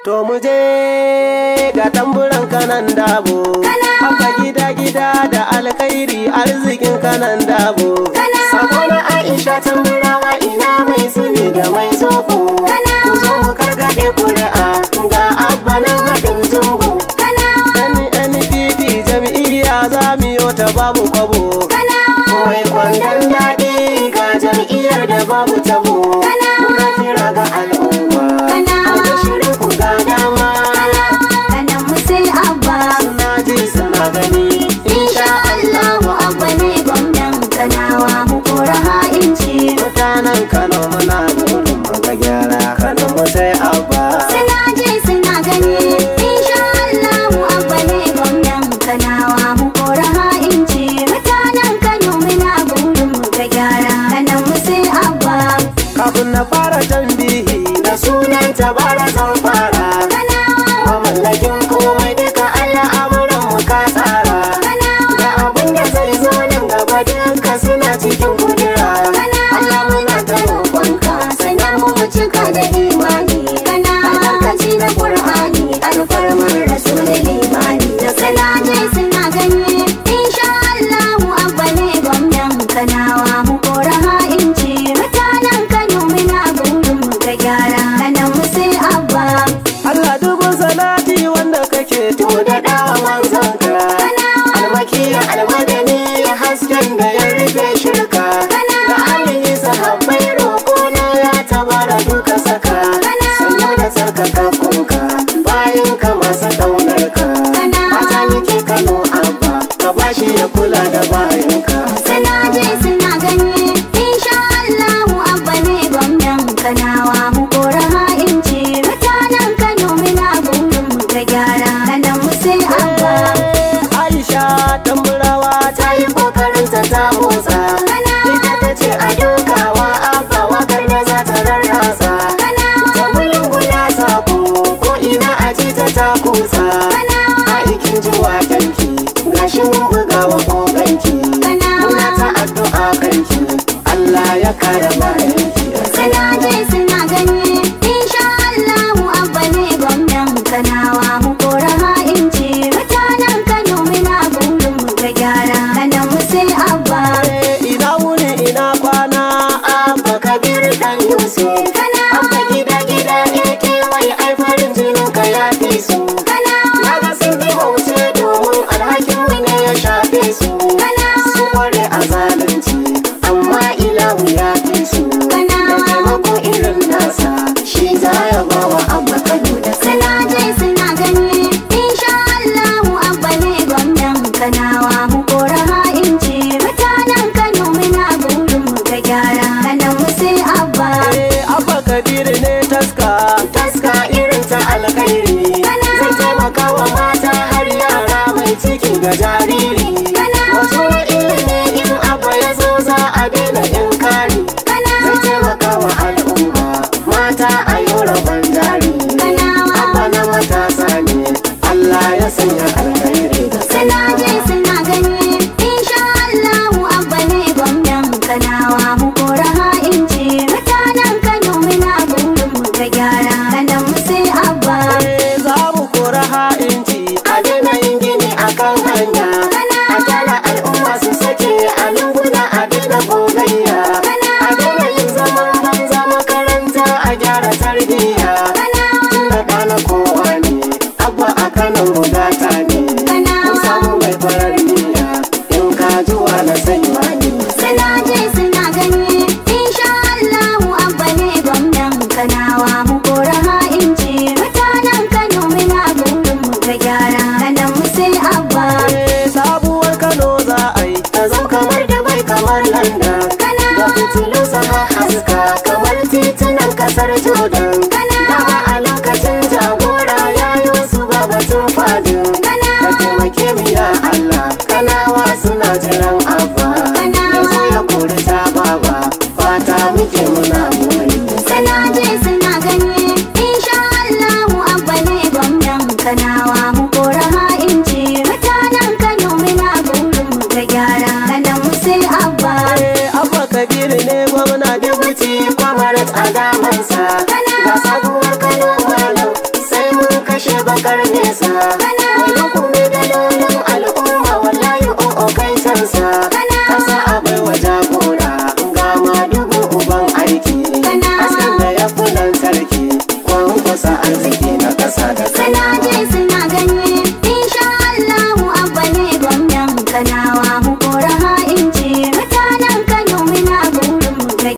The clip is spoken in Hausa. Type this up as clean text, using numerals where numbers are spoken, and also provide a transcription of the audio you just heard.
To mu je ga tamburan Kanan Dabo. Abba gida gida da alkhairi arzikin Kanan Dabo. Sako na Aisha Tamburawa ina mai suni da mai zoko. Ku zo mu karkaɗe kuri'a ga Abba nan haɗin zungu. NNPP jam'iyya za mu yo ta babu kwabo. Mai kwandon daɗi ga jam'iyyar da babu tabo. Muna kira ga al'umma. Shirin ku ga dama. Kanan mu sai Abba. Suna ji suna gani. Insha Allahu Abba ne gwamnan Kanawa mu kora ha'inci. Mutanen Kano muna burin mu ga gyara. Kano mu sai Abba. Suna ji suna gani. Insha Allahu Abba ne gwamnan Kanawa mu kora ha'inci. Mutanen Kano muna burin mu ga gyara. Kanan mu sai Abba. Kafin na fara tambihi da sunan tabara zan fara. Mamallakin komai duka Allah amuran mu ka tsara. Da abin da zai zo nan gaba duka suna cikin kudura. Allah muna ta roƙonka Sanya mu mu cika da imani. Albarkaci na Qur'ani, alfarmar Rasul limani. Da suna ji suna gani. Insha Allahu Abba ne gwamnan Kanawa mu kora ha'inci. Mutanen Kano muna burin mu ga gyara. Kanan mu sai Abba. Allah dubun salati wanda kake to da dawa manzanka. Almakiya almadani hasken da ya rufe shirka. Da alihi sahabbai roƙo na ya tabara duka saka. Sanyo da tsarkaka kunka bayan ka masu ƙaunarka. Fata nake Kano Abba ka bashi ya kula da bayanka. Suna ji suna gani. Insha Allahu Abba ne gwamnan Kanawa mu kora ha'inci. Mutanen Kano muna burin mu ga gyara. Kanan mu sai Abba. Aisha Tamburawa ta yi kokarinta ta motsa. Ita ta ce a dokawa Abba wakar da za ta rarrasa. Ta gulgula sako ko ina a ji ta ta kusa. Aikin ji wakenki gashi mun buga wa koganki. Muna ta addu'a kanki Allah ya kare bayanki. Suna ji suna gani. Insha Allahu Abba ne gwamnan Kanawa mu kora ha'inci. Mutanen Kano muna burin mu ga gyara. Kanan mu sai Abba. Ina wuni ina kwana Abba Kabir dan Yusuf. Abba gida gida AKY ai farin jinin ka ya fi su. Naga sun bi bauce domin alhakin mu ne ya shafe su. Su kware a zalunci amma ilahu ya fi su. Da taimako irin nasa shi za ya ba wa Abba Kano da Suna ji suna gani. Insha Allahu Abba ne gwamnan Kanawa mu kora ha'inci. Mutanen Kano muna burin mu ga gyara. Kanan mu sai Abba. Abba Kabir ne taska, taska irin ta alkhairi. Zai taimaka wa mata har yara mai ciki da jariri. Wato na ilimi in Abba ya zo za a daina inkari. Zai taimaka wa al'umma mata a yau rabon jari. Abba na matasa ne, Allah ya sanya alkhairi. Suna ji suna gani. Insha Allahu Abba ne gwamnan Kanawa mu kora ha'inci. Mutanen Kano muna burin mu ga gyara. Kanan mu sai Abba. Za mu kora ha'inci a daina yin gini a kan hanya. A kyala al'umma su sake a lunguna a daina gogayya. A daina yin zaman banza makaranta a gyara tarbiyya. Tunda ɗana kowa ne, Abba a Kano gata ne. Mun samu mai farar niyya in ka juwa na saiwa ne. Suna ji suna gani. Insha Allahu Abba ne gwamnan Kanawa mu kora ha'inci. Mutanen Kano muna burin mu ga gyara. Kanan mu sai Abba. Sabuwar Kano za a yi ta zam kamar Dubai kamar London. Da fitilu sama haska kamar titunan kasar Jordan. Dama a lokacin jagora ya yi wasu babatun fadin. Ka taimake mu ya Allah, Kanawa suna jiran Abba. Yanzu ya kori ta baba, fata muke muna buri. Suna ji suna gani. Insha Allahu Abba ne gwamnan Kanawa mu kora ha'inci. Mutanen Kano muna burin mu ga gyara. Kanan mu sai Abba. Abba Kabir ne gwamna deputy kwamarat a damansa. Ga sabuwar Kano malam sai mun karbe sa.